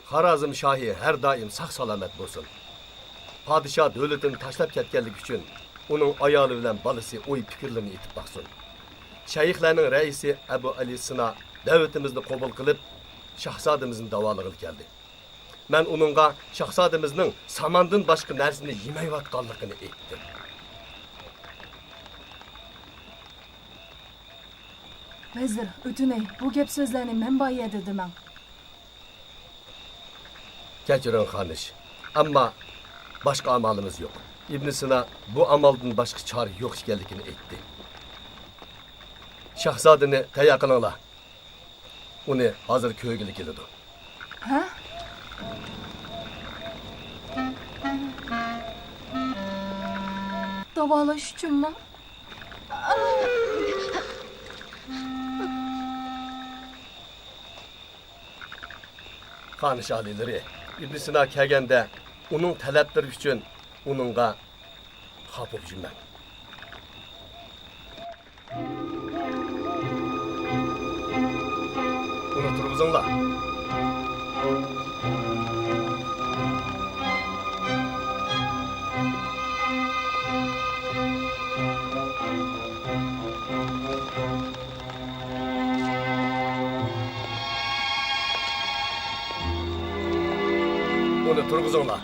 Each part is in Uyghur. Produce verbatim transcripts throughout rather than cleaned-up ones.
خارازم شاھى ھەر دائىم ساق-سالامەت بولسۇن. پادىشاھ دۆلىتىنى تاشلاپ كەتكەنلىكى ئۈچۈن ئۇنىڭ ئايالى بىلەن بالىسى ئوي-پىكىرلىرىنى ئېيتىپ باقسۇن. شەيخلەرنىڭ رەئىسى ئەبۇ ئەلى سىنا دەۋىتىمىزنى قوبۇل قىلىپ، شاھزادىمىزنى داۋالىغىلى كەلدى. مەن ئۇنىڭغا شاھزادىمىزنىڭ ساماندىن باشقا نەرسىنى يېمەيۋاتقانلىقىنى ئېيتتىم. ۋەزىر، ئۆتۈنەي، بۇ گەپ-سۆزلەرنى مەن بار يەردە دېمەڭ. كەچۈرۈڭ، خانىش. ئەمما باشقا ئامالىمىز يوق. ئىبن سىنا بۇ ئامالدىن باشقا چارە يوق ئىكەنلىكىنى ئېيتتى. شاھزادىنى تەييار قىلىڭلار. ئۇنى ھازىر كۆرگىلى كېلىدۇ. ھە؟ داۋالاش ئۈچۈنمۇ؟ خانىش ئالىيلىرى، ئىبن سىنا كەلگەندە ئۇنىڭ تەلەپلىرى ئۈچۈن ئۇنىڭغا خاپا بولۇپ يۈرمەڭ. ئۇنى تۇرغۇزۇڭلار. ئۇنى تۇرغۇزۇڭلار.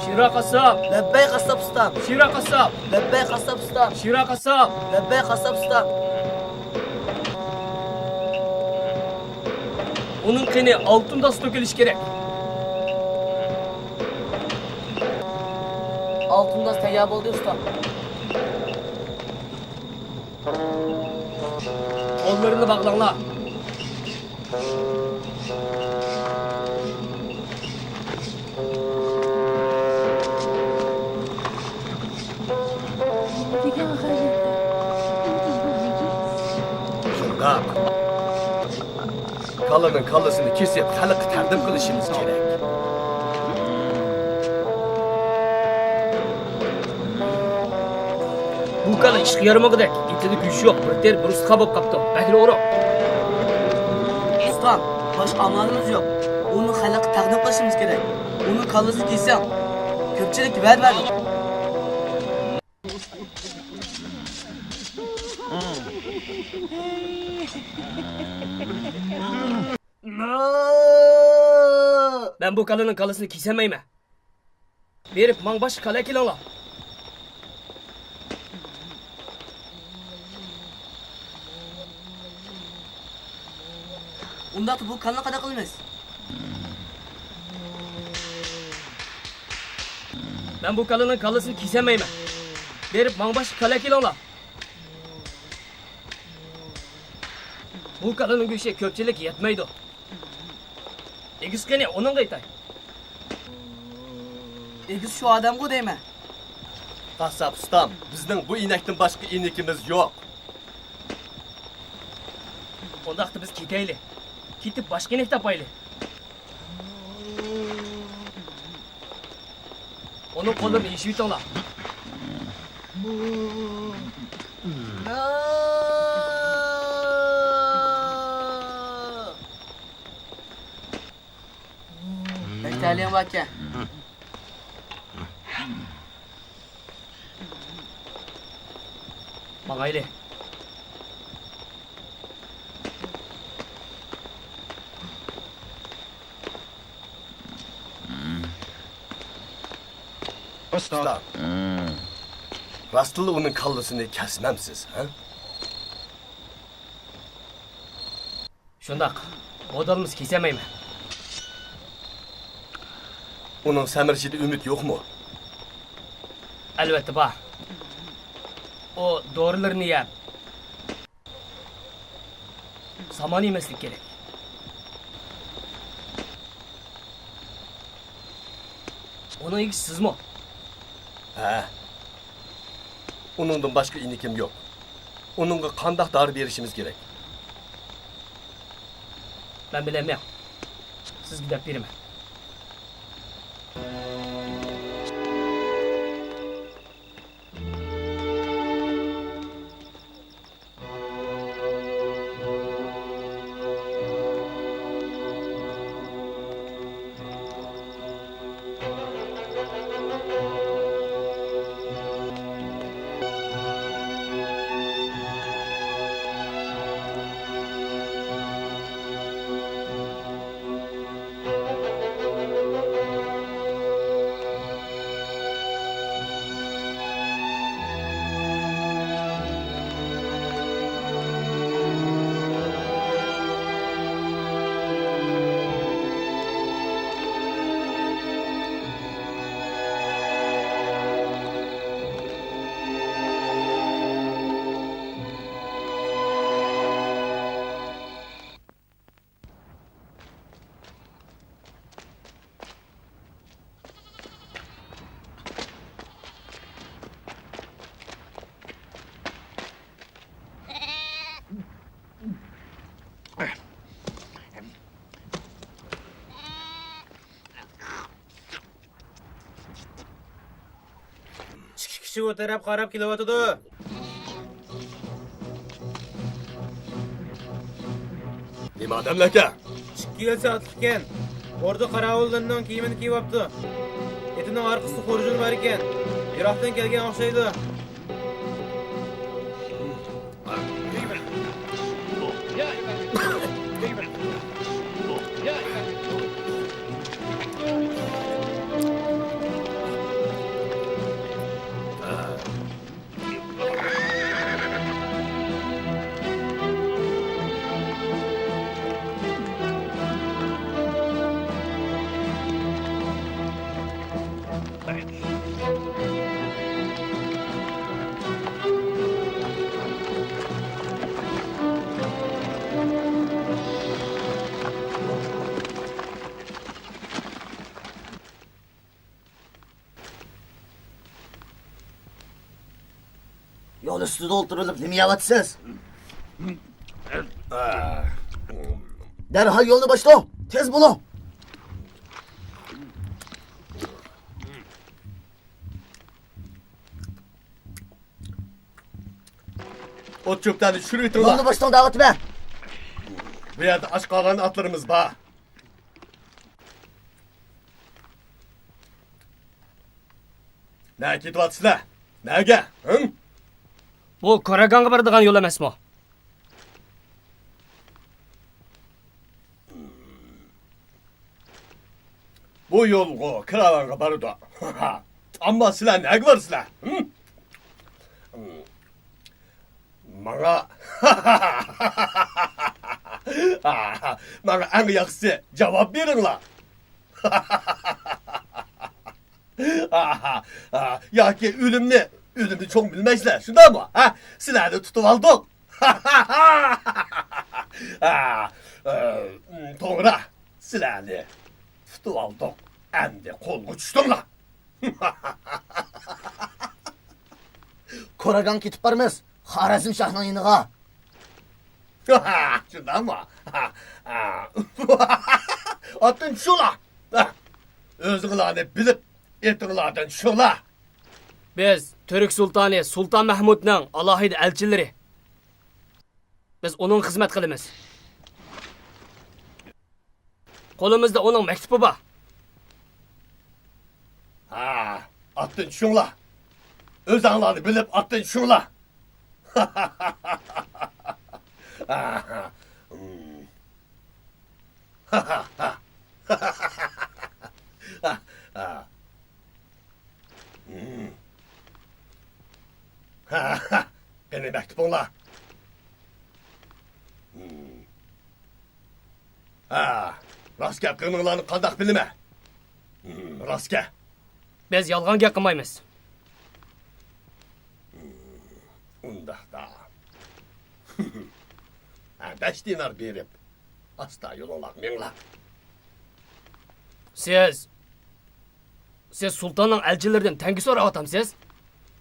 شىرا قاسساپ! لەببەي قاسساپ ئۇستام! شىرا قاسساپ! لەببەي قاسساپ ئۇستام! شىرا قاسساپ! لەببەي قاسساپ ئۇستام! ئۇنىڭ قېنى ئالتۇن داستا تۆكۈلۈشى كېرەك. ئالتۇن داس تەييار بولدى ئۇستام. قوللىرىنى باغلاڭلار. شۇنداق. كالىنىڭ كاللىسىنى كېسىپ، خەلققە تەقدىم قىلىشىمىز كېرەك. بۇ كالا ئىشقا يارىمىغۇدەك، ئېتىدا گۆش يوق، بىر تېرە، بىر ئۇستىخان بولۇپ قاپتۇ. بەكلا ئورۇق. ئۇستام، باشقا ئامالىمىز يوق. ئۇنى خەلققە تەقدىم قىلىشىمىز كېرەك. ئۇنىڭ كاللىسىنى كېسسەڭ، كۆپچىلىككە ۋەدە بەردۇق. مەن بۇ كالىنىڭ كاللىسىنى كېسەلمەيمەن. بېرىپ، ماڭا باشقا كالا ئەكېلىڭلار. ئۇنداقتا بۇ كالىنى قانداق قىلىمىز؟ مەن بۇ كالىنىڭ كاللىسىنى كېسەلمەيمەن. بېرىپ، ماڭا باشقا كالا ئەكېلىڭلار. بۇ كالىنىڭ گۆشى كۆپچىلىككە يەتمەيدۇ. ئىگىسى قېنى، ئۇنىڭغا ئېيتاي. ئىگىسى شۇ ئادەمغۇ دەيمەن. قاسساپ ئۇستام، بىزنىڭ بۇ ئىنەكتىن باشقا ئىنىكىمىز يوق. ئۇنداقتا بىز كېتەيلى. كېتىپ باشقا ئىنەك تاپايلى. ئۇنىڭ قولىدىن يېشىۋېتىڭلار. بەك تەلىيىڭ باركەن. ماڭايلى. ئۇستا. ئۇستا. راستتىنلا ئۇنىڭ كاللىسىنى كەسمەمسىز، ھە؟ شۇنداق، بولدىمۇ كېسەلمەيمەن. ئۇنىڭ سەمرىشىدە ئۈمىد يوقمۇ؟ ئەلۋەتتە بار. ئۇ دورىلىرىنى يەپ، سامان يېمەسلىك كېرەك. ئۇنىڭ ئىگىسى سىزمۇ؟ ھە. ئۇنىڭدىن باشقا ئىنىكىم يوق. ئۇنىڭغا قانداق دارى بېرىشىمىز كېرەك؟ مەن بىلەلمەيمەن. سىزگە دەپ بېرىمەن. ئىككى كىشى ئۇ تەرەپ قاراپ كېلىۋاتىدۇ. نېمە ئادەملەركەن؟ ئىككى يۈز ئاتلىقكەن. ئوردا قاراۋۇللىرىنىڭ كىيىمىنى كىيىۋاپتۇ. ئېتىنىڭ ئارقىسىدا خۇرجۇنى بار ئىكەن. يىراقتىن كەلگەن ئوخشايدۇ. يول ئۈستىدە ئولتۇرۇلۇپ نېمە يەۋاتىسىز؟ دەرھال يولنى باشلاڭ! تېز بولۇڭ! ئوت-چۆپلەرنى چۈشۈرۈۋېتىڭلار. يولنى باشلاڭ دەۋاتىمەن. بۇ يەردە ئاچ قالغان ئاتلىرىمىز بار. نەگە كېتىۋاتىسىلەر؟ نەگە؟ ھىم؟ بۇ كوراگانغا بارىدىغان يول ئەمەسمۇ؟ بۇ يولغۇ كىراۋانغا بارىدۇ. ئەمما سىلەر نەگە بارىسىلەر؟ ھىم؟ ماڭا، ماڭا ئەڭ ياخشىسى جاۋاب بېرىڭلار. ياكى ئۆلۈمنى، ئۆلۈمنى چوڭ بىلمەيسىلەر، شۇنداقمۇ؟ ھە؟ سىلەرنى تۇتۇۋالدۇق. توغرا، سىلەرنى تۇتۇۋالدۇق. ئەمدى قولغا چۈشتۈڭلار. كوراگاڭ كېتىپ بارىمىز، خارەزم شاھنىڭ يېنىغا. شۇنداقمۇ؟ ئاتتىن چۈشۈڭلار! ئۆزۈڭلارنى بىلىپ، ئېتىڭلاردىن چۈشۈڭلار! بىز تۈرك سۇلتانى سۇلتان مەھمۇدنىڭ ئالاھىدە ئەلچىلىرى. بىز ئۇنىڭغا خىزمەت قىلىمىز. قولىمىزدا ئۇنىڭ مەكتۇبى بار. ھا، ئاتتىن چۈشۈڭلار. ئۆزۈڭلارنى بىلىپ، ئاتتىن چۈشۈڭلار. قېنى، مەكتۇپۇڭلار؟ ھە، راست گەپ قىلغىنىڭلارنى قانداق بىلىمەن؟ ھىم، راست گەپ. بىز يالغان گەپ قىلمايمىز. ئۇنداقتا. ھە، بەش دىنار بېرىپ، ئاستا يولۇڭلارغا مېڭىڭلار. سىز سىز سۇلتاننىڭ ئەلچىلىرىدىن تەڭگە سوراۋاتامسىز؟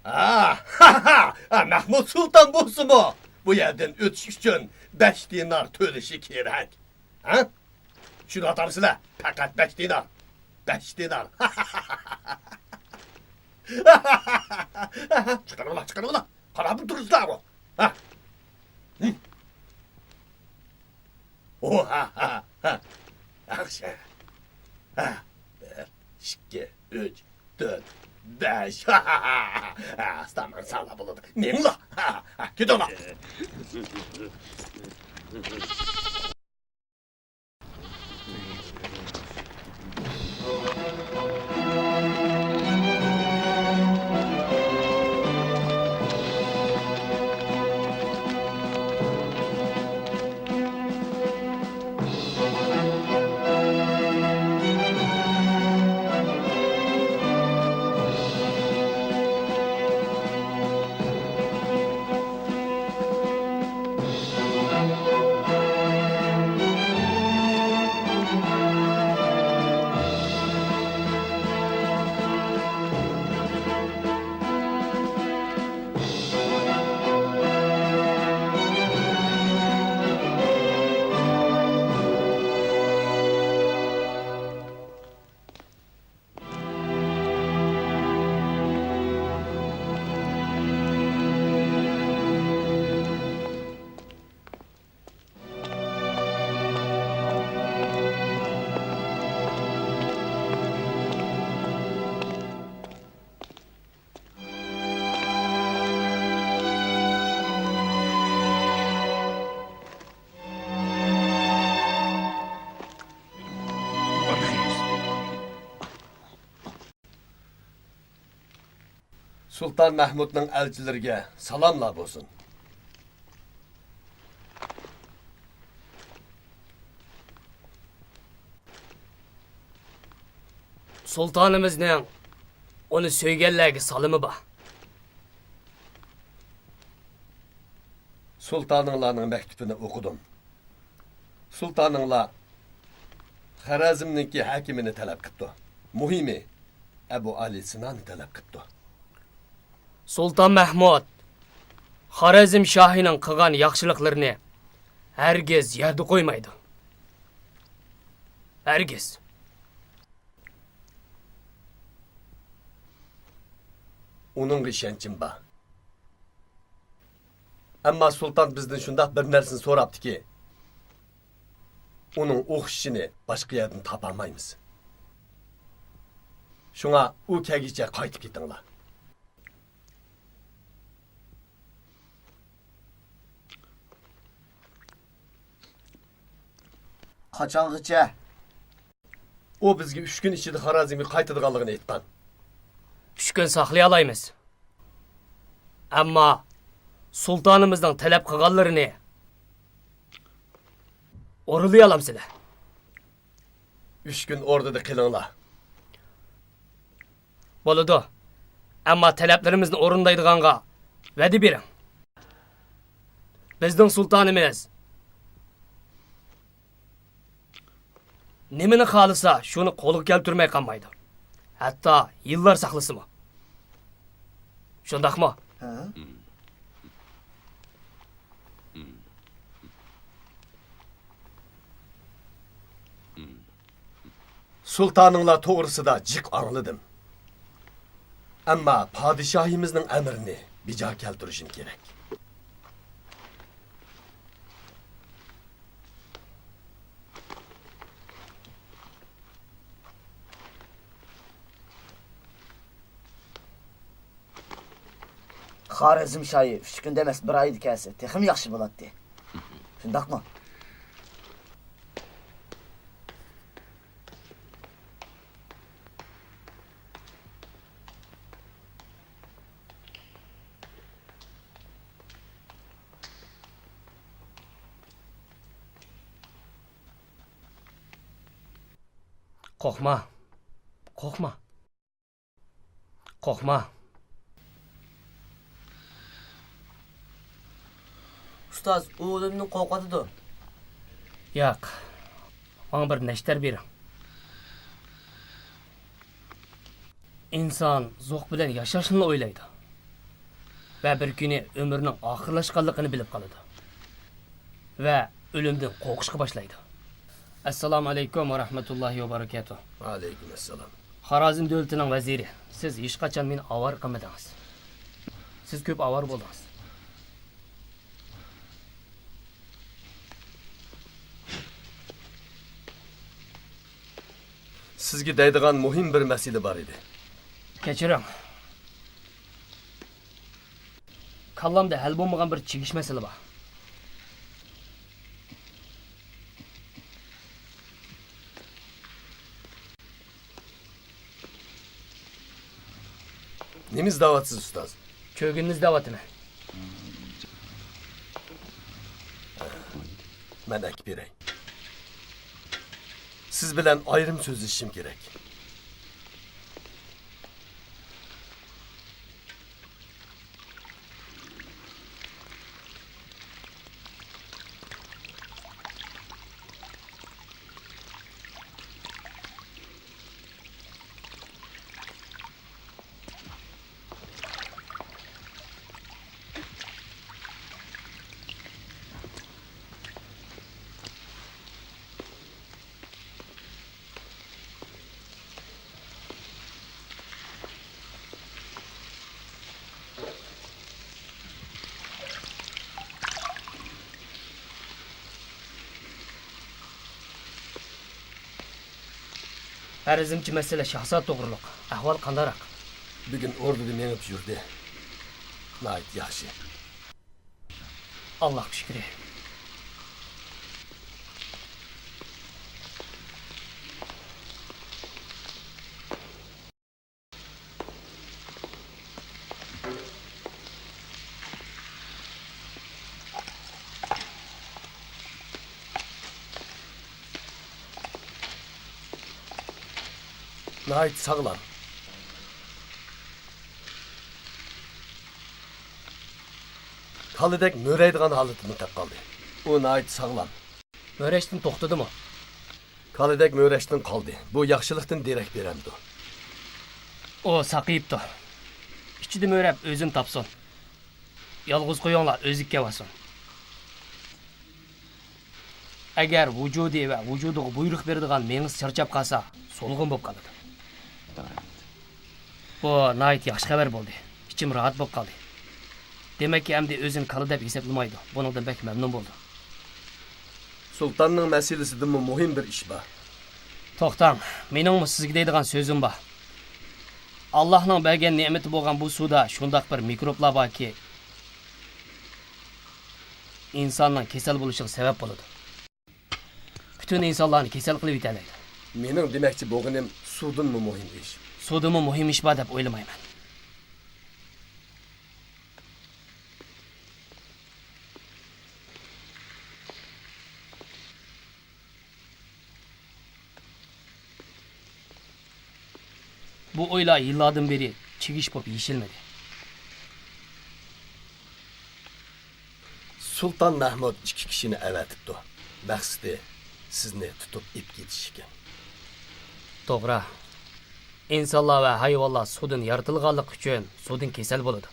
ھا، ھا، ھا، ھا، مەھمۇد سۇلتان بولسىمۇ، بۇ يەردىن ئۆتۈش ئۈچۈن بەش دىنار تۆلىشى كېرەك. ھە؟ چۈشىنىۋاتامسىلەر؟ پەقەت بەش دىنار. بەش دىنار. چىقىرىڭلار، چىقىرىڭلار. قاراپ تۇرۇڭلارغۇ. ھە؟ ھە؟ ئوھا، ھا، ھا. ياخشى. ھە، بىر، ئىككى، ئۈچ، تۆت، بەش. ھە، ئاستا ماڭساڭلار بولىدۇ. مېڭىڭلار. ھە، ھە، كېتىڭلار. سۇلتان مەھمۇدنىڭ ئەلچىلىرىگە سالاملار بولسۇن. سۇلتانىمىزنىڭ ئۇنى سۆيگەنلەرگە سالىمى بار. سۇلتانىڭلارنىڭ مەكتۇپىنى ئوقۇدۇم. سۇلتانىڭلار خارەزمنىڭكى ھاكىمىنى تەلەپ قىپتۇ. مۇھىمى، ئەبۇ ئالى سىنانى تەلەپ قىپتۇ. سۇلتان مەھمۇد خارەزم شاھىنىڭ قىلغان ياخشىلىقلىرىنى ھەرگىز يەردە قويمايدۇ. ھەرگىز. ئۇنىڭغا ئىشەنچىم بار. ئەمما سۇلتان بىزدىن شۇنداق بىر نەرسىنى سوراپتىكى، ئۇنىڭ ئوخشىشىنى باشقا يەردىن تاپالمايمىز. شۇڭا ئۇ كەلگىچە قايتىپ كېتىڭلار. قاچانغىچە؟ ئۇ بىزگە ئۈچ كۈن ئىچىدە خارەزمگە قايتىدىغانلىقىنى ئېيتقان. ئۈچ كۈن ساقلىيالايمىز. ئەمما سۇلتانىمىزنىڭ تەلەپ قىلغانلىرىنى ئورۇنلىيالامسىلەر؟ ئۈچ كۈن ئوردىدا قېلىڭلار. بولىدۇ. ئەمما تەلەپلىرىمىزنى ئورۇندايدىغانغا ۋەدە بېرىڭ. بىزنىڭ سۇلتانىمىز نېمىنى خالىسا، شۇنى قولغا كەلتۈرمەي قالمايدۇ. ھەتتا يىللار ساقلىسىمۇ. شۇنداقمۇ؟ ھە؟ سۇلتانىڭلار توغرىسىدا جىق ئاڭلىدىم. ئەمما پادىشاھىمىزنىڭ ئەمرىنى بىجا كەلتۈرۈشۈم كېرەك. خارەزم شاھى ئۈچ كۈندە ئەمەس، بىر ئايدا كەلسە، تېخىمۇ ياخشى بولاتتى. شۇنداقمۇ؟ قورقما. قورقما. قورقما. ئۇستاز، ئۇ ئۆلۈمدىن قورقۇۋاتىدۇ. ياق. ماڭا بىر نەشتەر بېرىڭ. ئىنسان زوق بىلەن ياشاشنىلا ئويلايدۇ. ۋە بىر كۈنى ئۆمرىنىڭ ئاخىرلاشقانلىقىنى بىلىپ قالىدۇ. ۋە ئۆلۈمدىن قورقۇشقا باشلايدۇ. ئەسسالامۇ ئەلەيكۇم ۋە رەھمەتۇللاھى ۋە بەرىكاتۇھ. ۋەئەلەيكۇم ئەسسالام. خارازم دۆلىتىنىڭ ۋەزىرى، سىز ھېچقاچان مېنى ئاۋارە قىلمىدىڭىز. سىز كۆپ ئاۋارە بولدىڭىز. سىزگە دەيدىغان مۇھىم بىر مەسىلە بار ئىدى. كەچۈرۈڭ. كاللامدا ھەل بولمىغان بىر چىگىش مەسىلە بار. نېمە ئىزدەۋاتىسىز، ئۇستاز؟ چۆگۈننى ئىزدەۋاتىمەن. مەن ئەكىپ بېرەي. سىز بىلەن ئايرىم سۆزلىشىشىم كېرەك. ھەرىزىمچە مەسىلە شاھزادە توغرۇلۇق. ئەھۋال قانداقراق؟ بۈگۈن ئوردىدا مېڭىپ يۈردى. ناھايىتى ياخشى. ئاللاھقا شۈكرى. ناھايىتى ساغلام. كالىدەك مۆرەيدىغان ھالىتىنى تاپقالدى. ئۇ ناھايىتى ساغلام. مۆرەشتىن توختىدىمۇ؟ كالىدەك مۆرەشتىن قالدى. بۇ ياخشىلىقتىن دېرەك بېرەمدۇ؟ ئۇ ساقىيىپتۇ. ئىچىدە مۆرەپ ئۆزىنى تاپسۇن. يالغۇز قويۇڭلار، ئۆزى كېلىۋالسۇن. ئەگەر ۋۇجۇدى ۋە ۋۇجۇدىغا بۇيرۇق بېرىدىغان مېڭىسى چارچاپ قالسا، سولغۇن بولۇپ قالىدۇ. بۇ ناھايىتى ياخشى خەۋەر بولدى. ئىچىم راھەت بولۇپ قالدى. دېمەككى، ئەمدى ئۆزىنى كالا دەپ ھېسابلىمايدۇ. بۇنىڭدىن بەك مەمنۇن بولدۇم. سۇلتاننىڭ مەسىلىسىدىنمۇ مۇھىم بىر ئىش بار. توختاڭ، مېنىڭمۇ سىزگە دەيدىغان سۆزۈم بار. ئاللاھنىڭ بەرگەن نېمىتى بولغان بۇ سۇدا شۇنداق بىر مىكروبلار باركى، ئىنساننىڭ كېسەل بولۇشىغا سەۋەب بولىدۇ. پۈتۈن ئىنسانلارنى كېسەل قىلىۋېتەلەيدۇ. مېنىڭ دېمەكچى بولغىنىم سۇدىنمۇ مۇھىم ئىش. سۇدىنمۇ مۇھىم ئىش بار دەپ ئويلىمايمەن. بۇ ئويلار يىللاردىن بېرى چىگىش بولۇپ يېشىلمىدى. سۇلتان مەھمۇد ئىككى كىشىنى ئەۋەتىپتۇ. مەقسىتى سىزنى تۇتۇپ ئېلىپ كېتىش ئىكەن. توغرا. ئىنسانلار ۋە ھايۋانلار سۇدىن يارىتىلغانلىقى ئۈچۈن سۇدىن كېسەل بولىدۇ.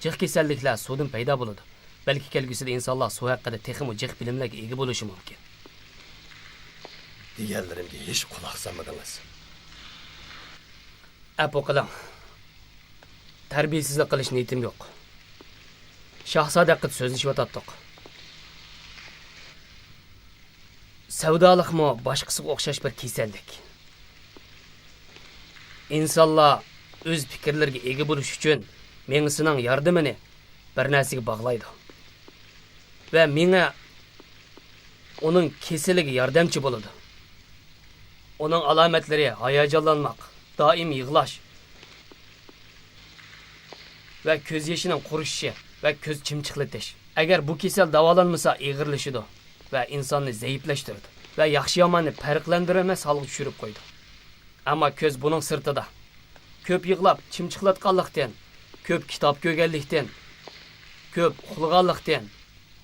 جىق كېسەللىكلەر سۇدىن پەيدا بولىدۇ. بەلكى كەلگۈسىدە ئىنسانلار سۇ ھەققىدە تېخىمۇ جىق بىلىملەرگە ئىگە بولۇشى مۇمكىن. دېگەنلىرىمگە ھېچ قۇلاق سالمىدىڭىز. ئەپۇ قىلىڭ. تەربىيەسىزلىك قىلىش نىيىتىم يوق. شاھزادە ھەققىدە سۆزلىشىۋاتاتتۇق. سەۋدالىقمۇ باشقىسىغا ئوخشاش بىر كېسەللىك. ئىنسانلار ئۆز پىكىرلىرىگە ئىگە بولۇش ئۈچۈن مېڭىسىنىڭ ياردىمىنى بىر نەرسىگە باغلايدۇ. ۋە مېڭە ئۇنىڭ كېسىلىگە ياردەمچى بولىدۇ. ئۇنىڭ ئالامەتلىرى ھاياجانلانماق، دائىم يىغلاش ۋە كۆز يېشىنىڭ قۇرۇشۇشى ۋە كۆز چىمچىقلىتىش. ئەگەر بۇ كېسەل داۋالانمىسا، ئېغىرلىشىدۇ ۋە ئىنساننى زەئىپلەشتۈرىدۇ ۋە ياخشى-ياماننى پەرقلەندۈرەلمەس ھالغا چۈشۈرۈپ قويىدۇ. ئەمما كۆز بۇنىڭ سىرتىدا. كۆپ يىغلاپ، چىمچىقلاتقانلىقتىن، كۆپ كىتاب كۆرگەنلىكتىن، كۆپ ئۇخلىغانلىقتىن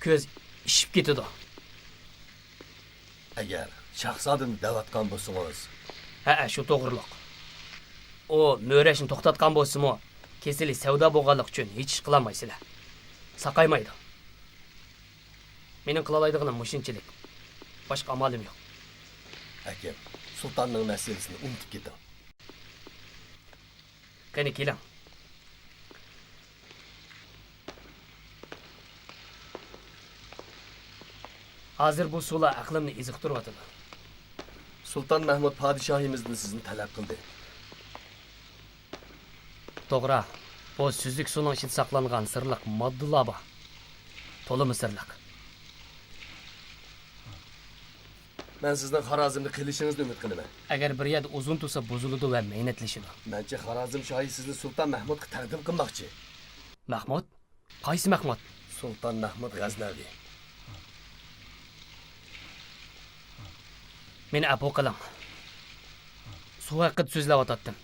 كۆز ئىششىپ كېتىدۇ. ئەگەر شاھزادىنى دەۋاتقان بولسىڭىز. ھەئە، شۇ توغرۇلۇق. ئۇ مۆرەشنى توختاتقان بولسىمۇ، كېسىلى سەۋدا بولغانلىقى ئۈچۈن ھېچ ئىش قىلالمايسىلەر. ساقايمايدۇ. مېنىڭ قىلالايدىغىنىم مۇشۇنچىلىك. باشقا ئامالىم يوق. ھەكىم، سۇلتاننىڭ مەسىلىسىنى ئۇنتۇپ كېتىڭ. قېنى، كېلىڭ. ھازىر بۇ سۇلار ئەقلىمنى ئېزىقتۇرۇۋاتىدۇ. سۇلتان مەھمۇد پادىشاھىمىزدىن سىزنى تەلەپ قىلدى. توغرا، بۇ سۈزۈك سۇنىڭ ئىچىدە ساقلانغان سىرلىق ماددىلار بار. تولىمۇ سىرلىق. مەن سىزنىڭ خارازمدا قېلىشىڭىزنى ئۈمىد قىلىمەن. ئەگەر بىر يەردە ئۇزۇن تۇرسا، بۇزۇلىدۇ ۋە مەينەتلىشىدۇ. مەنچە خارازم شاھى سىزنى سۇلتان مەھمۇدقا تەقدىم قىلماقچى. مەھمۇد؟ قايسى مەھمۇد؟ سۇلتان مەھمۇد غەزنەۋى. مېنى ئەپۇ قىلىڭ. سۇ ھەققىدە سۆزلەۋاتاتتىم.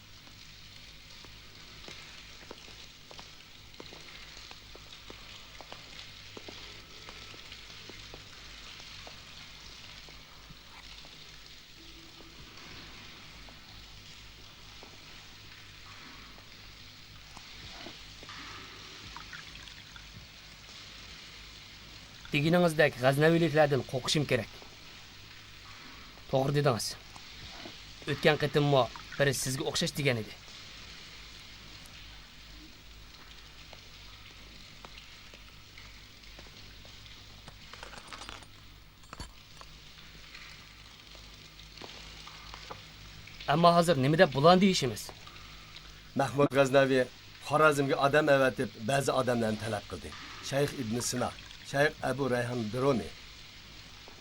دېگىنىڭىزدەك غەزنەۋىلىكلەردىن قورقۇشۇم كېرەك. توغرا دېدىڭىز. ئۆتكەن قېتىممۇ بىرى سىزگە ئوخشاش دېگەن ئىدى. ئەمما ھازىر نېمە دەپ بۇلارنى دېيىشىمىز؟ مەھمۇد غەزنەۋى خارازمگە ئادەم ئەۋەتىپ، بەزى ئادەملەرنى تەلەپ قىلدى. شەيخ ئىبن سىنا، شەيخ ئەبۇ رەيھان بىرۇنى،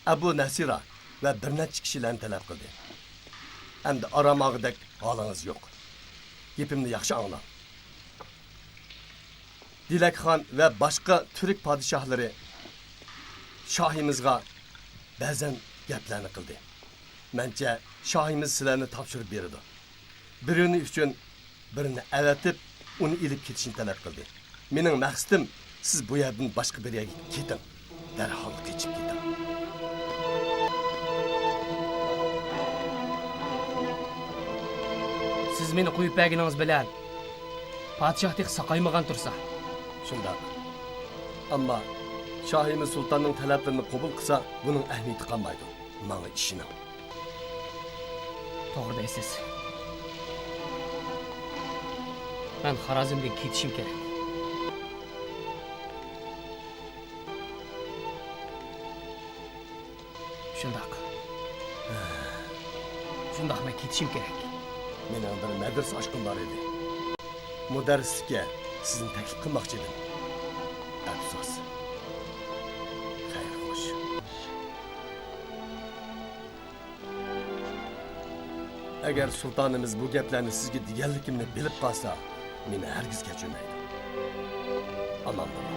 ئەبۇ نەسىرا ۋە بىر نەچچە كىشىلەرنى تەلەپ قىلدى. ئەمدى ئارام ئالغۇدەك ھالىڭىز يوق. گېپىمنى ياخشى ئاڭلاڭ. دىلەكخان ۋە باشقا تۈرك پادىشاھلىرى شاھىمىزغا بەزەن گەپلەرنى قىلدى. مەنچە، شاھىمىز سىلەرنى تاپشۇرۇپ بېرىدۇ. بىرىنى ئۈچۈن بىرىنى ئەۋەتىپ، ئۇنى ئېلىپ كېتىشنى تەلەپ قىلدى. مېنىڭ مەقسىتىم، سىز بۇ يەردىن باشقا بىر يەرگە كېتىڭ. دەرھال قېچىپ كېتىڭ. سىز مېنى قويۇپ بەرگىنىڭىز بىلەن پادىشاھ تېخى ساقايمىغان تۇرسا. شۇنداق. ئەمما شاھىمىز سۇلتاننىڭ تەلەپلىرىنى قوبۇل قىلسا، بۇنىڭ ئەھمىيىتى قالمايدۇ. ماڭا ئىشىنىڭ. توغرا دەيسىز. مەن خارازمدىن كېتىشىم كېرەك. شۇنداق. شۇنداق، مەن كېتىشىم كېرەك. مېنىڭ بىر مەدرىسە ئاچقۇم بار ئىدى. مۇدەررىسلىككە سىزنى تەكلىپ قىلماقچى ئىدىم. ئەپسۇس. خەير خوش. ئەگەر سۇلتانىمىز بۇ گەپلەرنى سىزگە دېگەنلىكىمنى بىلىپ قالسا، مېنى ھەرگىز كەچۈرمەيدۇ. ئامان بولۇڭ.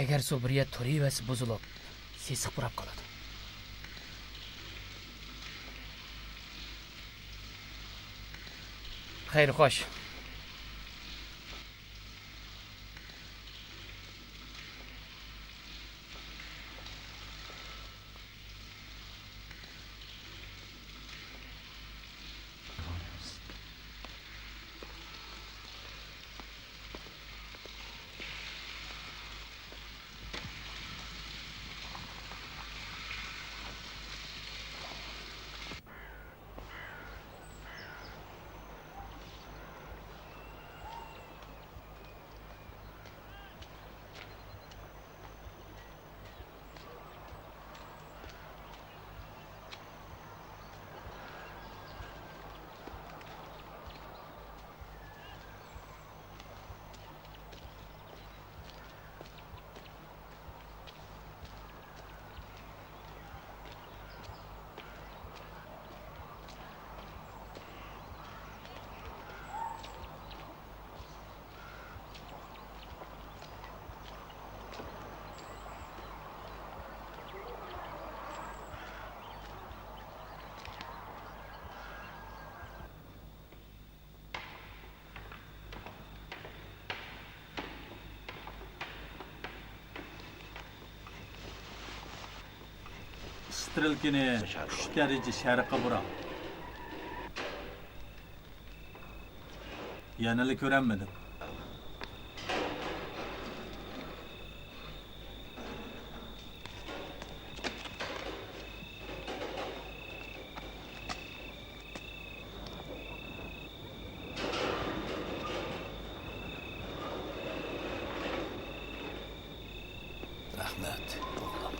ئەگەر سۇ بىر يەردە تۇرۇۋەرسە بۇزۇلۇپ، سېسىق پۇراپ قالىدۇ. خەير، خوش. ئىسترېلكىنى ئۈچ دەرىجە شەرققە بۇراڭ. يەنىلا كۆرەلمىدىم. رەھمەت، ئوغلۇم.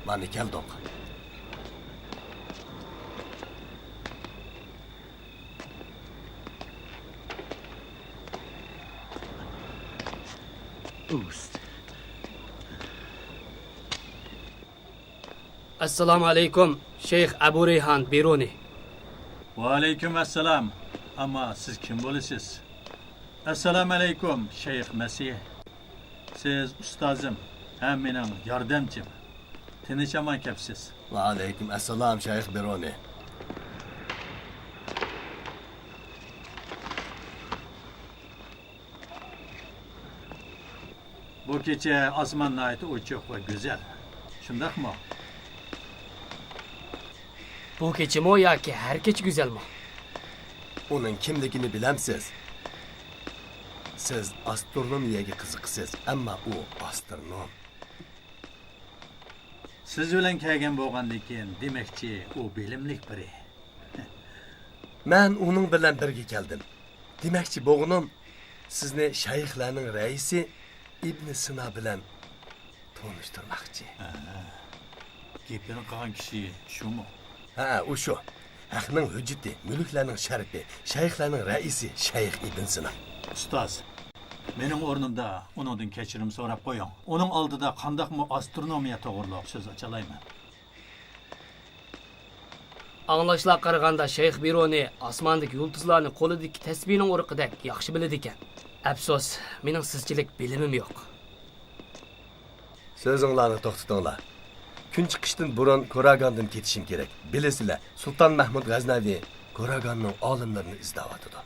مانا كەلدۇق. ئەسسالامۇ ئەلەيكۇم، شەيخ ئەبۇ رەيھان بىرۇنى. ۋەئەلەيكۇم ئەسسالام. ئەمما سىز كىم بولىسىز؟ ئەسسالامۇ ئەلەيكۇم، شەيخ مەسىھ. سىز ئۇستازىم ھەم مېنىڭ ياردەمچىم. تىنچ-ئامان كەپسىز. ۋەئەلەيكۇم ئەسسالام، شەيخ بىرۇنى. بۇ كېچە ئاسمان ناھايىتى ئوچۇق ۋە گۈزەل. شۇنداقمۇ؟ بۇ كېچىمۇ ياكى ھەر كېچە گۈزەلمۇ؟ ئۇنىڭ كىملىكىنى بىلەمسىز؟ سىز ئاسترونومىيەگە قىزىقىسىز، ئەمما ئۇ ئاسترونوم. سىز بىلەن كەلگەن بولغاندىكىن، دېمەكچى، ئۇ بىلىملىك بىرى. مەن ئۇنىڭ بىلەن بىرگە كەلدىم. دېمەكچى بولغىنىم، سىزنى شەيخلەرنىڭ رەئىسى ئىبن سىنا بىلەن تونۇشتۇرماقچى. ھە، گېپىنى قىلغان كىشى شۇمۇ؟ ھە، ئۇ شۇ. ھەقنىڭ ھۆججىتى، مۈلۈكلەرنىڭ شەرىپى، شەيخلەرنىڭ رەئىسى شەيخ ئىبن سىنا. ئۇستاز، مېنىڭ ئورنۇمدا ئۇنىڭدىن كەچۈرۈم سوراپ قويۇڭ. ئۇنىڭ ئالدىدا قانداقمۇ ئاسترونومىيە توغرۇلۇق سۆز ئاچالايمەن. ئاڭلاشلارغا قارىغاندا، شەيخ بىرۇنى ئاسماندىكى يۇلتۇزلارنى قولىدىكى تەسبىھىنىڭ ئۇرۇقىدەك ياخشى بىلىدىكەن. ئەپسۇس، مېنىڭ سىزچىلىك بىلىمىم يوق. سۆزۈڭلارنى توختىتىڭلار. كۈن چىقىشتىن بۇرۇن كوراگاندىن كېتىشىم كېرەك. بىلىسىلەر، سۇلتان مەھمۇد غەزنەۋى كوراگاننىڭ ئالىملىرىنى ئىزدەۋاتىدۇ.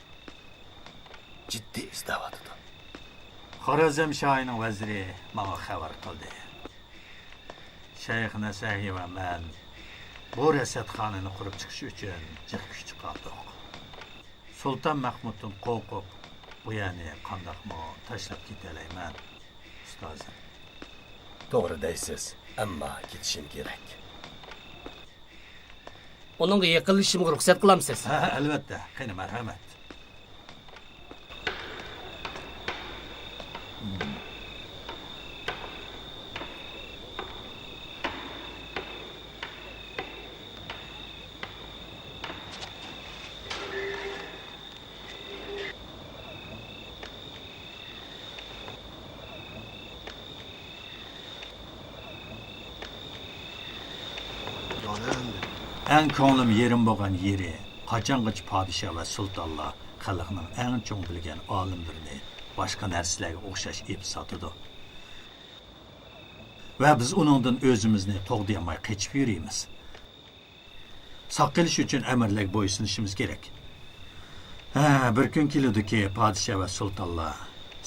جىددىي ئىزدەۋاتىدۇ. خارەزم شاھىنىڭ ۋەزىرى ماڭا خەۋەر قىلدى. شەيخ نەسەھى ۋە مەن بۇ رەسەتخانىنى قۇرۇپ چىقىش ئۈچۈن جىق كۈچ چىقاردۇق. سۇلتان مەھمۇدتىن قورقۇپ، بۇ يەرنى قانداقمۇ تاشلاپ كېتەلەيمەن، ئۇستازىم. توغرا دەيسىز، ئەمما كېتىشىم كېرەك. ئۇنىڭغا يېقىنلىشىشىمغا رۇخسەت قىلامسىز؟ ھە، ئەلۋەتتە. قېنى، مەرھەمەت. ئەڭ كۆڭلۈم يېرىم بولغان يېرى، قاچانغىچە پادىشاھ ۋە سۇلتانلار خەلقنىڭ ئەڭ چوڭ بىلگەن ئالىملىرىنى باشقا نەرسىلەرگە ئوخشاش ئېپىپ ساتىدۇ. ۋە بىز ئۇنىڭدىن ئۆزىمىزنى قوغدىيالماي قېچىپ يۈرىمىز. ساقلىنىش ئۈچۈن ئەمىرلەرگە بويسۇنۇشىمىز كېرەك. ھە، بىر كۈن كېلىدۇكى، پادىشاھ ۋە سۇلتانلار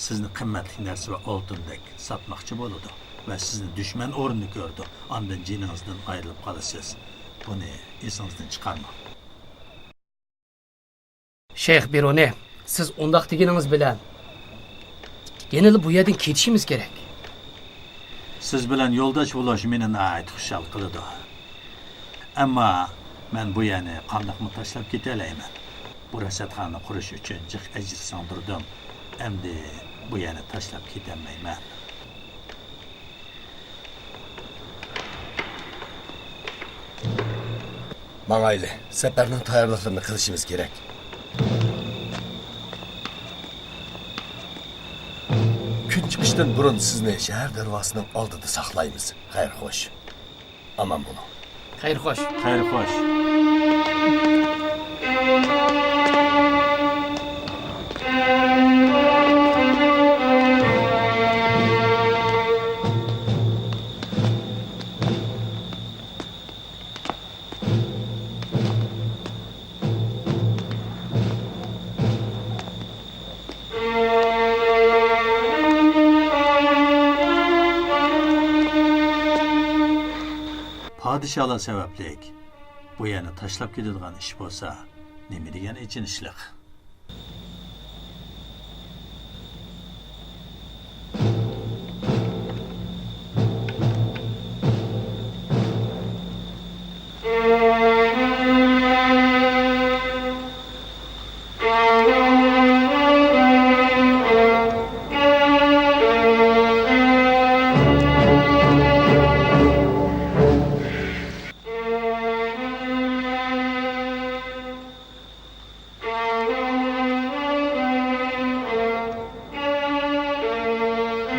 سىزنى قىممەتلىك نەرسە ۋە ئالتۇندەك ساتماقچى بولىدۇ ۋە سىزنى دۈشمەن ئورنىدا كۆرىدۇ. ئاندىن جېنىڭىزدىن ئايرىلىپ قالىسىز. بۇنى ئېسىڭىزدىن چىقارماڭ. شەيخ بىرۇنى، سىز ئۇنداق دېگىنىڭىز بىلەن يەنىلا بۇ يەردىن كېتىشىمىز كېرەك. سىز بىلەن يولداش بولۇش مېنى ناھايىتى خۇشال قىلىدۇ. ئەمما مەن بۇ يەرنى قانداقمۇ تاشلاپ كېتەلەيمەن؟ بۇ رەسەتخانىنى قۇرۇش ئۈچۈن جىق ئەجىر سىڭدۈردۈم. ئەمدى بۇ يەرنى تاشلاپ كېتەلمەيمەن. ماڭايلى، سەپەرنىڭ تەييارلىقلىرىنى قىلىشىمىز كېرەك. كۈن چىقىشتىن بۇرۇن سىزنى شەھەر دەرۋازىسىنىڭ ئالدىدا ساقلايمىز. خەير خوش. ئامان بولۇڭ. خەير خوش. خەير خوش. پادىشاھلار سەۋەبلىك بۇ يەرنى تاشلاپ كېتىدىغان ئىش بولسا، نېمە دېگەن ئېچىنىشلىق.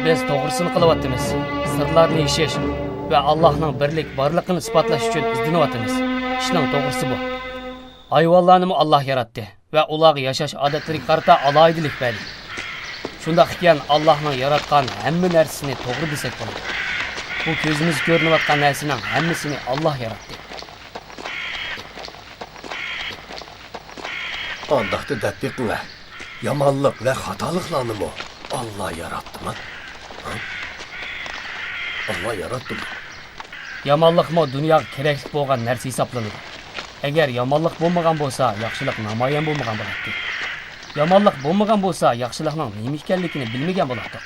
بىز توغرىسىنى قىلىۋاتىمىز. سىرلارنى يېشىش ۋە ئاللاھنىڭ بىرلىك بارلىقىنى ئىسپاتلاش ئۈچۈن ئىزدىنىۋاتىمىز. ئىشنىڭ توغرىسى بۇ. ھايۋانلارنىمۇ ئاللاھ ياراتتى ۋە ئۇلارغا ياشاش ئادەتلىرىگە قارىتا ئالاھىدىلىك بەردى. شۇنداق ئىكەن، ئاللاھنىڭ ياراتقان ھەممە نەرسىسىنى توغرا دېسەك بولىدۇ. بۇ كۆزىمىزگە كۆرۈنۈۋاتقان نەرسىنىڭ ھەممىسىنى ئاللاھ ياراتتى. ئانداقتا دەپ بېقىڭە، يامانلىق ۋە خاتالىقلارنىمۇ ئاللا ياراتتىمۇ؟ ھە؟ ئاللا ياراتتىمۇ؟ يامانلىقمۇ دۇنياغا كېرەكلىك بولغان نەرسە ھېسابلىنىدۇ. ئەگەر يامانلىق بولمىغان بولسا، ياخشىلىق نامايان بولمىغان بولاتتى. يامانلىق بولمىغان بولسا، ياخشىلىقنىڭ نېمە ئىكەنلىكىنى بىلمىگەن بولاتتۇق.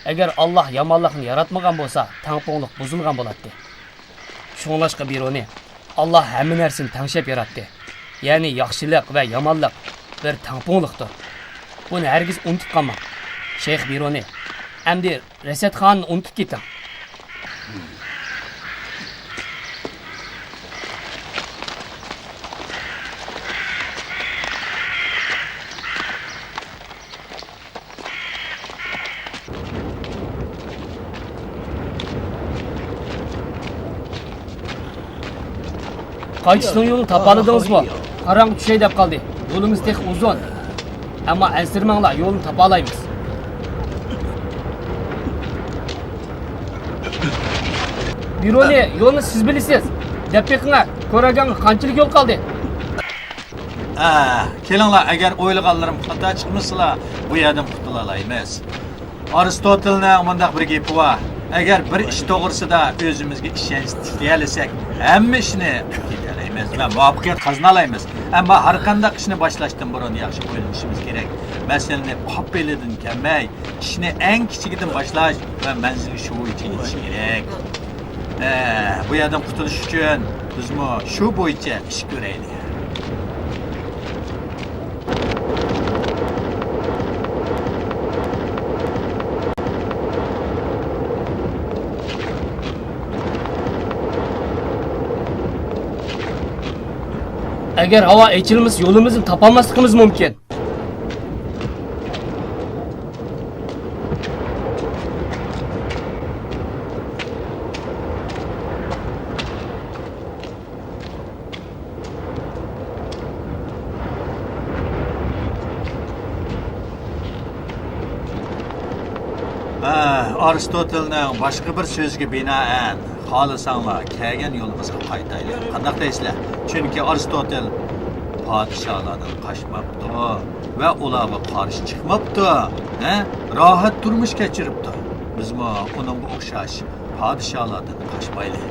ئەگەر ئاللا يامانلىقنى ياراتمىغان بولسا، تەڭپۇڭلۇق بۇزۇلغان بولاتتى. شۇڭلاشقا بىرۇنى، ئاللا ھەممە نەرسىنى تەڭشەپ ياراتتى. يەنى ياخشىلىق ۋە يامانلىق بىر تەڭپۇڭلۇقتۇر. بۇنى ھەرگىز ئۇنتۇپ قالماڭ. شەيخ بىرۇنى، ئەمدى رەسەتخانىنى ئۇنتۇپ كېتىڭ. قايتىشنىڭ يولىنى تاپالىدىڭىزمۇ؟ قاراڭغۇ چۈشەي دەپ قالدى. يولىمىز تېخى ئۇزۇن. ئەمما ئەنسىرىمەڭلار، يولنى تاپالايمىز. بىرونى، يولنى سىز بىلىسىز. دەپ بېقىڭە، كوراگاڭغا قانچىلىك يول قالدى؟ ئە، كېلىڭلار، ئەگەر ئويلىغانلىرىم خاتا چىقمىسىلا، بۇ يەردىن قۇتۇلالايمىز. ئارستوتىلنىڭ مۇنداق بىر گېپى بار، ئەگەر بىر ئىش توغرىسىدا ئۆزىمىزگە ئىشەنچ تىكلىيەلىسەك، ھەممە ئىشنى تىكلىيەلەيمىز ۋە مۇۋەپپەقىيەت قازىنالايمىز. ئەمما ھەرقانداق ئىشنى باشلاشتىن بۇرۇن ياخشى ئويلىنىشىمىز كېرەك. مەسىلىنى قاپ بېلىدىن كەلمەي، ئىشنى ئەڭ كىچىكىدىن باشلاش ۋە مەنزىلگە شۇ بويىچە يېتىش كېرەك. ئە، بۇ يەردىن قۇتۇلۇش ئۈچۈن بىزمۇ شۇ بويىچە ئىش كۆرەيلى. ئەگەر ھاۋا ئېچىلمىسا، يولىمىزنى تاپالماسلىقىمىز مۇمكىن. ئارستوتېلنىڭ باشقا بىر سۆزىگە بىنائەن، خالىساڭلار كەلگەن يولىمىزغا قايتايلى. قانداق دەيسىلەر؟ چۈنكى ئارستوتېل پادىشاھلاردىن قاچماپتۇ ۋە ئۇلارغا قارشى چىقماپتۇ. ھە؟ راھەت تۇرمۇش كەچۈرۈپتۇ. بىزمۇ ئۇنىڭغا ئوخشاش پادىشاھلاردىن قاچمايلى.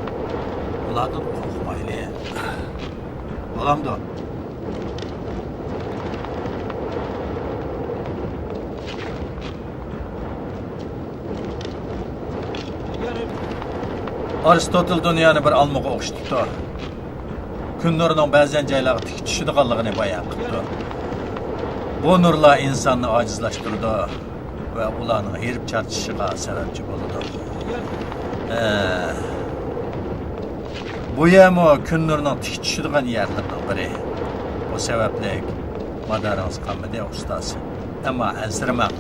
ئۇلاردىن قورقمايلى. بولامدۇ؟ ئارستوتېل دۇنيانى بىر ئالمىغا ئوخشىتىپتۇ. كۈن نۇرىنىڭ بەزەن جايلارغا تىك چۈشىدىغانلىقىنى بايان قىپتۇ. بۇ نۇرلار ئىنساننى ئاجىزلاشتۇرىدۇ ۋە ئۇلارنىڭ ھېرىپ چارچىشىغا سەۋەبچى بولىدۇ. ئە، بۇ يەرمۇ كۈن نۇرىنىڭ تىك چۈشىدىغان يەرلىرىنىڭ بىرى. بۇ سەۋەبلىك مادارىڭىز قانمىدى، ئۇستاز. ئەمما ئەنسىرىمەڭ.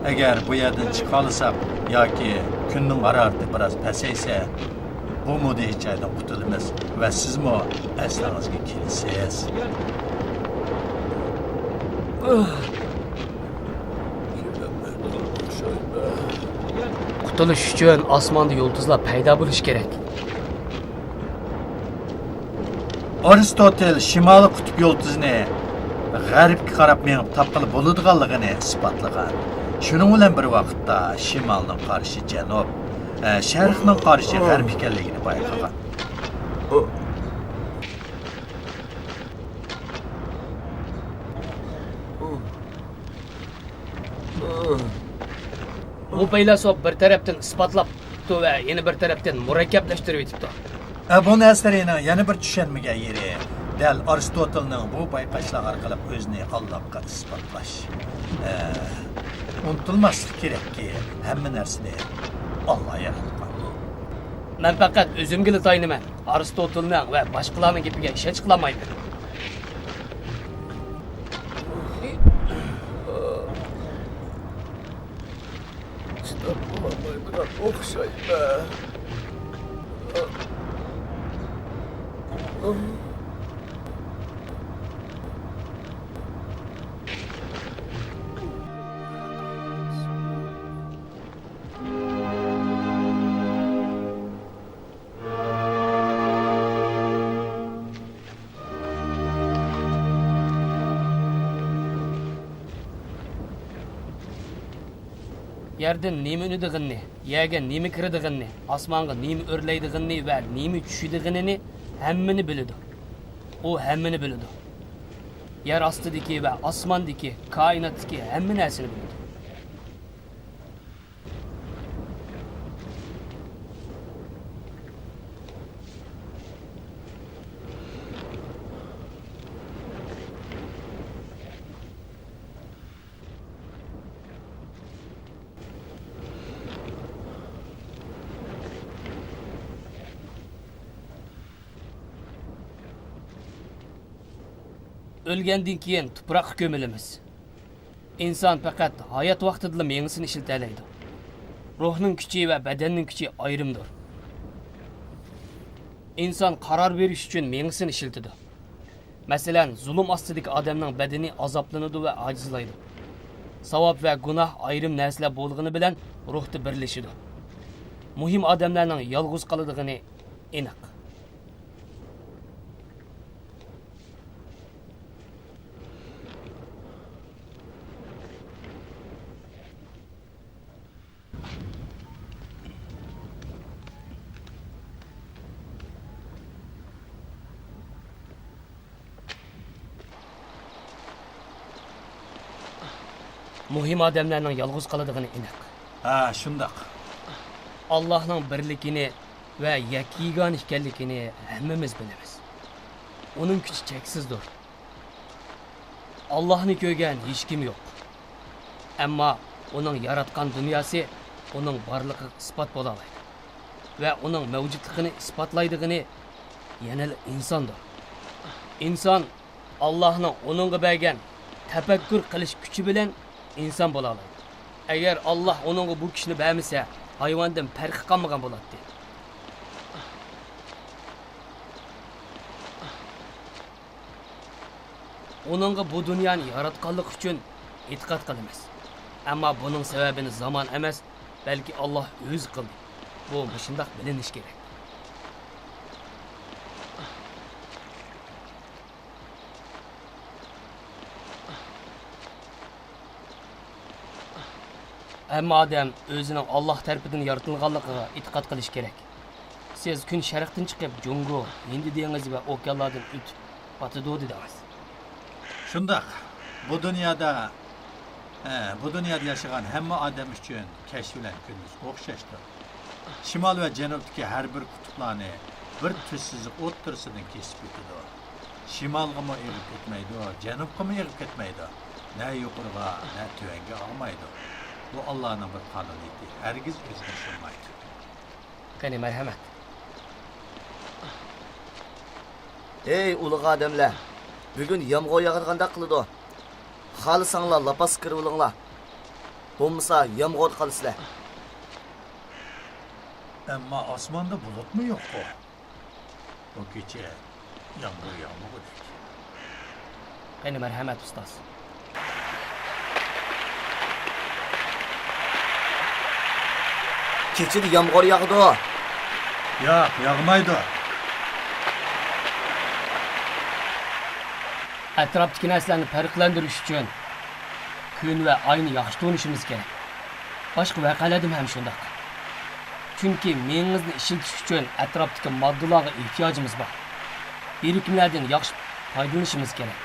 ئەگەر بۇ يەردىن چىقالىساق ياكى كۈننىڭ ھارارىتى بىراز پەسەيسە، بۇ مۇدھىش جايدىن قۇتۇلىمىز ۋە سىزمۇ ئەسلىڭىزگە كېلىسىز. قۇتۇلۇش ئۈچۈن ئاسماندا يۇلتۇزلار پەيدا بولۇشى كېرەك. ئارستوتېل شىمالىي قۇتۇپ يۇلتۇزىنى غەربكە قاراپ مېڭىپ تاپقىلى بولىدىغانلىقىنى ئىسپاتلىغان. شۇنىڭ بىلەن بىر ۋاقىتتا شىمالنىڭ قارىشى جەنۇب، ئە، شەرقنىڭ قارىشى غەرب ئىكەنلىكىنى بايقىغان. بۇ پەيلاسوپ بىر تەرەپتىن ئىسپاتلاپتۇ ۋە يەنە بىر تەرەپتىن مۇرەككەپلەشتۈرۈۋېتىپتۇ. ئە، بۇ نەسەرىينىڭ يەنە بىر چۈشەنمىگەن يېرى، دەل ئارستوتېلنىڭ بۇ بايقاشلار ئارقىلىق ئۆزىنى ئاللاغا ئىسپاتلاش. ئە، ئۇنتۇلماسلىق كېرەككى، ھەممە نەرسىنى ئاللا ياراتقان. مەن پەقەت ئۆزۈمگىلا تايىنىمەن. ئارستوتېلنىڭ ۋە باشقىلارنىڭ گېپىگە ئىشەنچ قىلالمايمەن. چىداپ بولالمايدىغان ئوخشايمەن. يەردىن نېمە ئۈنىدىغىنىنى، يەرگە نېمە كىرىدىغىنىنى، ئاسمانغا نېمە ئۆرلەيدىغىنىنى ۋە نېمە چۈشىدىغىنىنى ھەممىنى بىلىدۇ. ئۇ ھەممىنى بىلىدۇ. يەر ئاستىدىكى ۋە ئاسماندىكى، كائىناتتىكى ھەممە نەرسىنى بىلىدۇ. ئۆلگەندىن كېيىن تۇپراققا كۆمۈلىمىز. ئىنسان پەقەت ھايات ۋاقتىدىلا مېڭىسىنى ئىشلىتەلەيدۇ. روھنىڭ كۈچى ۋە بەدەننىڭ كۈچى ئايرىمدۇر. ئىنسان قارار بېرىش ئۈچۈن مېڭىسىنى ئىشلىتىدۇ. مەسىلەن، زۇلۇم ئاستىدىكى ئادەمنىڭ بەدىنى ئازابلىنىدۇ ۋە ئاجىزلايدۇ. ساۋاب ۋە گۇناھ ئايرىم نەرسىلەر بولغىنى بىلەن روھتا بىرلىشىدۇ. مۇھىم ئادەملەرنىڭ يالغۇز قالىدىغىنى ئېنىق. مۇھىم ئادەملەرنىڭ يالغۇز قالىدىغىنى ئېنىق. ھە، شۇنداق. ئاللاھنىڭ بىرلىكىنى ۋە يەككە يېگانە ئىكەنلىكىنى ھەممىمىز بىلىمىز. ئۇنىڭ كۈچى چەكسىزدۇر. ئاللاھنى كۆرگەن ھېچكىم يوق. ئەمما ئۇنىڭ ياراتقان دۇنياسى ئۇنىڭ بارلىقىغا ئىسپات بولالايدۇ. ۋە ئۇنىڭ مەۋجۇتلۇقىنى ئىسپاتلايدىغىنى يەنىلا ئىنساندۇر. ئىنسان ئاللاھنىڭ ئۇنىڭغا بەرگەن تەپەككۇر قىلىش كۈچى بىلەن ئىنسان بولالايدۇ. ئەگەر ئاللاھ ئۇنىڭغا بۇ كۈچنى بەرمىسە، ھايۋاندىن پەرقى قالمىغان بولاتتى. ئۇنىڭغا بۇ دۇنيانى ياراتقانلىقى ئۈچۈن ئېتىقاد قىلىمىز. ئەمما بۇنىڭ سەۋەبىنى زامان ئەمەس، بەلكى ئاللاھ ئۆزى قىلدى. بۇ مۇشۇنداق بىلىنىشى كېرەك. ھەممە ئادەم ئۆزىنىڭ ئاللاھ تەرىپىدىن يارىتىلغانلىقىغا ئېتىقاد قىلىشى كېرەك. سىز كۈن شەرقتىن چىقىپ، جۇڭگو، ھىندى دېڭىزى ۋە ئوكيانلاردىن ئۆتۈپ باتىدۇ دېدىڭىز. شۇنداق. بۇ دۇنيادا، ھە، بۇ دۇنيادا ياشىغان ھەممە ئادەم ئۈچۈن كەچ بىلەن كۈندۈز ئوخشاشتۇر. شىمال ۋە جەنۇبتىكى ھەر بىر قۇتۇپلارنى بىر تۈز سىزىق ئوتتۇرىسىدىن كېسىپ ئۆتىدۇ. شىمالغىمۇ ئېغىپ كەتمەيدۇ، جەنۇبقىمۇ ئېغىپ كەتمەيدۇ. نە يۇقىرىغا، نە تۆۋەنگە ئاغمايدۇ. بۇ ئاللانىڭ بىر قانۇنىيىتى، ھەرگىز ئۆزگىرىشەلمەيدۇ. قېنى، مەرھەمەت. ھەي، ئۇلۇغ ئادەملەر! بۈگۈن يامغۇر ياغىدىغاندەك قىلىدۇ. خالىساڭلار لاپاس كىرىۋېلىڭلار. بولمىسا يامغۇردا قالىسىلەر. ئەمما ئاسماندا بۇلۇتمۇ يوققۇ. بۇ كېچە يامغۇر ياغمىغۇدەك. قېنى، مەرھەمەت، ئۇستاز. كېچىدە يامغۇر ياغىدۇ. ياق، ياغمايدۇ. ئەتراپتىكى نەرسىلەرنى پەرقلەندۈرۈش ئۈچۈن كۈن ۋە ئاينى ياخشى تونۇشىمىز كېرەك. باشقا ۋەقەلەردىمۇ ھەم شۇنداق. چۈنكى مېڭىمىزنى ئىشلىتىش ئۈچۈن ئەتراپتىكى ماددىلارغا ئېھتىياجىمىز بار. بىرىكمىلەردىن ياخشى پايدىلىنىشىمىز كېرەك.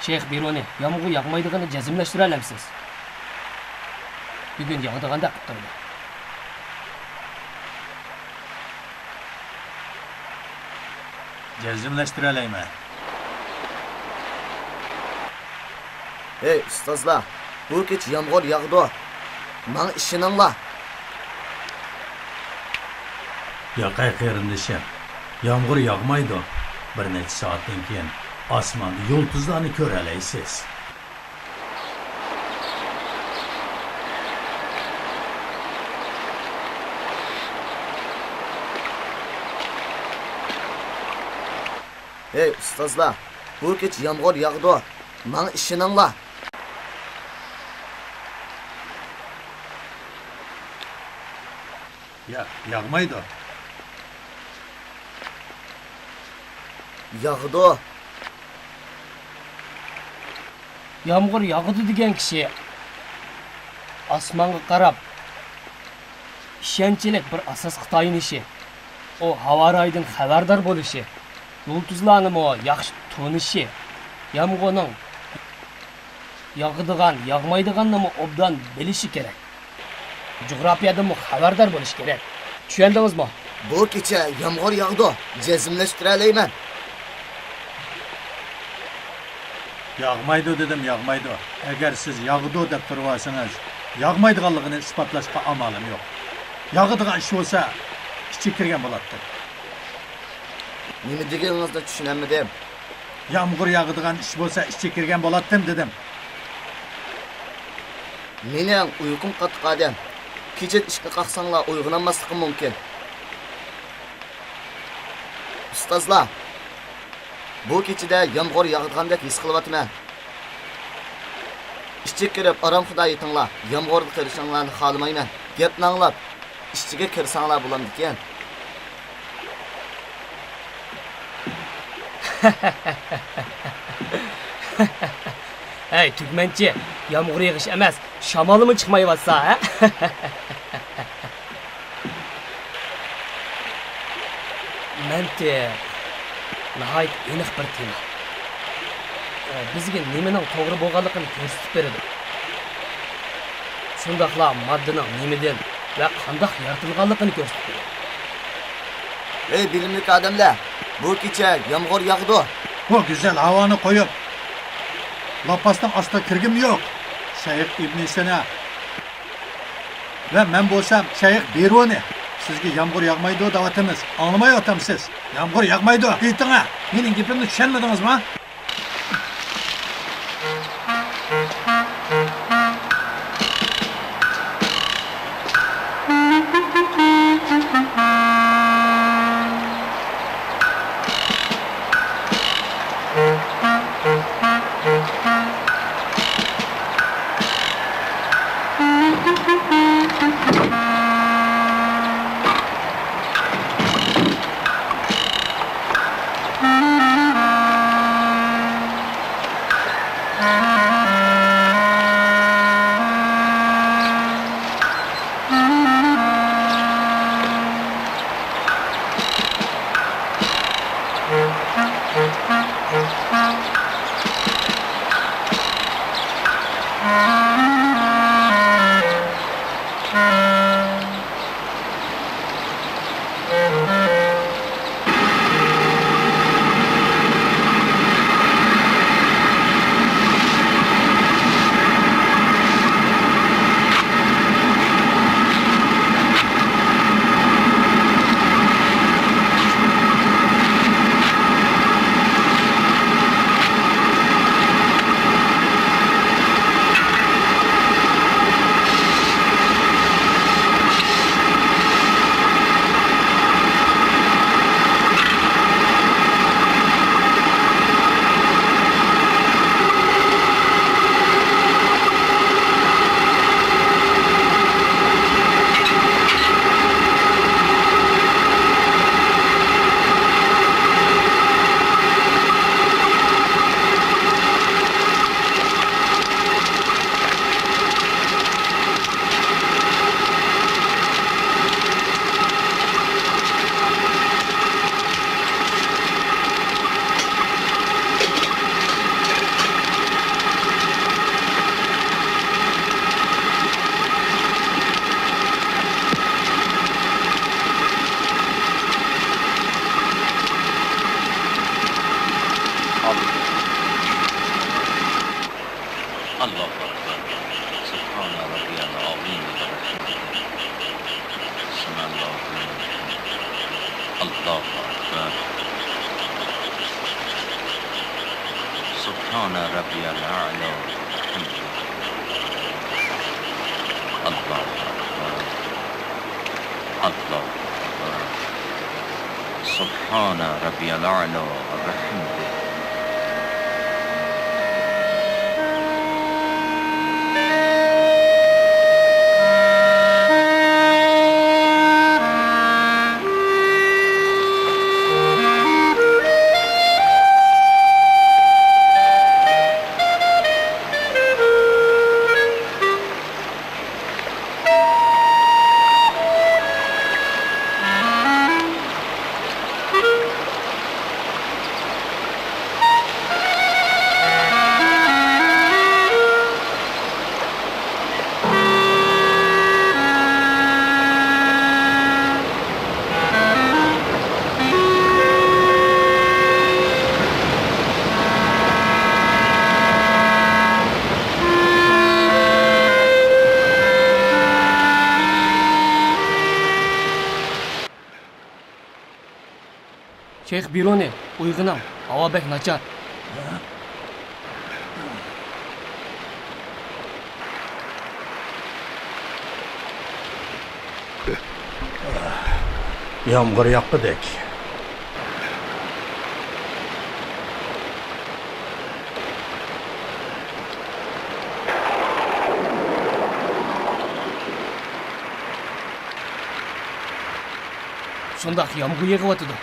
شەيخ بىرۇنى، يامغۇر ياغمايدىغىنىنى جەزملەشتۈرەلەمسىز؟ بۈگۈن ياغىدىغاندەك قىلىپ تۇرىدۇ. جەزملەشتۈرەلەيمەن. ھەي، ئۇستازلار، بۇ كېچە يامغۇر ياغىدۇ. ماڭا ئىشىنىڭلار. ياقەي قېرىندىشىم، يامغۇر ياغمايدۇ. بىر نەچچە سائەتتىن كېيىن ئاسماندا يۇلتۇزلارنى كۆرەلەيسىز. ھەي، ئۇستازلار، بۇ كېچە يامغۇر ياغىدۇ. ماڭا ئىشىنىڭلار. ياق، ياغمايدۇ. ياغىدۇ. يامغۇر ياغىدۇ دېگەن كىشى ئاسمانغا قاراپ ئىشەنچلىك بىر ئاساسقا تايىنىشى، ئۇ ھاۋا رايىدىن خەۋەردار بولۇشى، يۇلتۇزلارنىمۇ ياخشى تونۇشى، يامغۇرنىڭ ياغىدىغان، ياغمايدىغاننىمۇ ئوبدان بىلىشى كېرەك. جۇغراپىيەدىنمۇ خەۋەردار بولۇشى كېرەك. چۈشەندىڭىزمۇ؟ بۇ كېچە يامغۇر ياغىدۇ، جەزملەشتۈرەلەيمەن. ياغمايدۇ دېدىم، ياغمايدۇ. ئەگەر سىز ياغىدۇ دەپ تۇرۇۋالسىڭىز، ياغمايدىغانلىقىنى ئىسپاتلاشقا ئامالىم يوق. ياغىدىغان ئىش بولسا، ئىچىگە كىرگەن بولاتتىم. نېمە دېگىنىڭىزنى چۈشىنەلمىدىم. يامغۇر ياغىدىغان ئىش بولسا، ئىچىگە كىرگەن بولاتتىم دېدىم. مېنىڭ ئۇيقۇم قاتتىق ئادەم. كېچىدە ئىشقا قاقساڭلار ئويغىنالماسلىقىم مۇمكىن. ئۇستازلار، بۇ كېچىدە يامغۇر ياغىدىغاندەك ھېس قىلىۋاتىمەن. ئىچىگە كىرىپ ئارامخۇدا يېتىڭلار، يامغۇردا قېلىشىڭلارنى خالىمايمەن. گەپنى ئاڭلاپ، ئىچىگە كىرسەڭلار بولامدىكىن؟ ھەي، تۈگمەنچى، يامغۇر يېغىش ئەمەس، شامالمۇ چىقمايۋاتسا، ھە؟ مەنتىق ناھايىتى ئېنىق بىر تېما. ئە، بىزگە نېمىنىڭ توغرا بولغانلىقىنى كۆرسىتىپ بېرىدۇ. شۇنداقلا ماددىنىڭ نېمىدىن ۋە قانداق يارىتىلغانلىقىنى كۆرسىتىپ بېرىدۇ. ھەي، بىلىملىك ئادەملەر، بۇ كېچە يامغۇر ياغىدۇ. بۇ گۈزەل ھاۋانى قويۇپ، لاپاسنىڭ ئاستىغا كىرگۈم يوق. شەيخ ئىبنى سىنا ۋە مەن بولسام شەيخ بىرۇنى، سىزگە يامغۇر ياغمايدۇ دەۋاتىمىز. ئاڭلىمايۋاتامسىز؟ يامغۇر ياغمايدۇ دېيىتىڭە! مېنىڭ گېپىمنى چۈشەنمىدىڭىزمۇ؟ الله أكبر. سبحان ربي العظيم وبحمده. سمع الله لمن حمده. الله أكبر. سبحان ربي الأعلى وبحمده. الله أكبر. الله أكبر. سبحان ربي الأعلى وبحمده. شەيخ بىرۇنى، ئويغىنىڭ، ھاۋا بەك ناچار. يامغۇر ياغقۇدەك. شۇنداق يامغۇر يېغىۋاتىدۇ.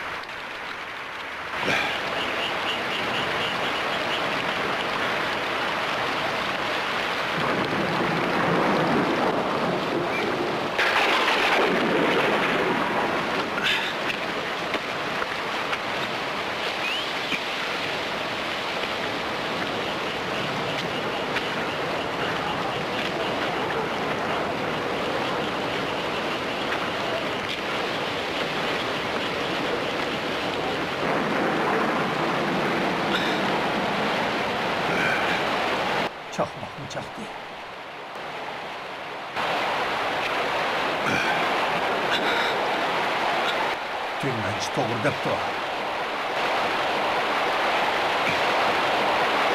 چاقماقمۇ چاقتى. تۈگمەنچى توغرا دەپتۇ.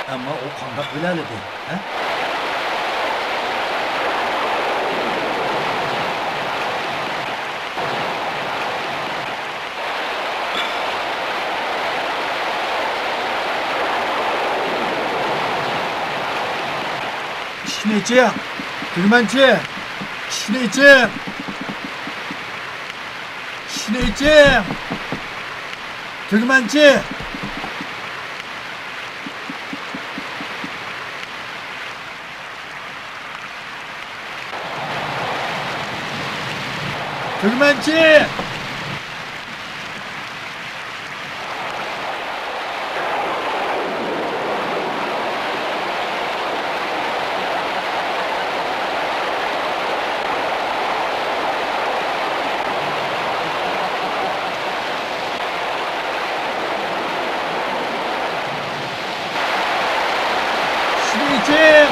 ئەمما ئۇ قانداق بىلەلىدى، ھە؟ ئىشىكنى ئېچىڭ! تۈگمەنچى! ئىشىكنى ئېچىڭ! ئىشىكنى ئېچىڭ! تۈگمەنچى! تۈگمەنچى! ئىشىكنى ئېچىڭ!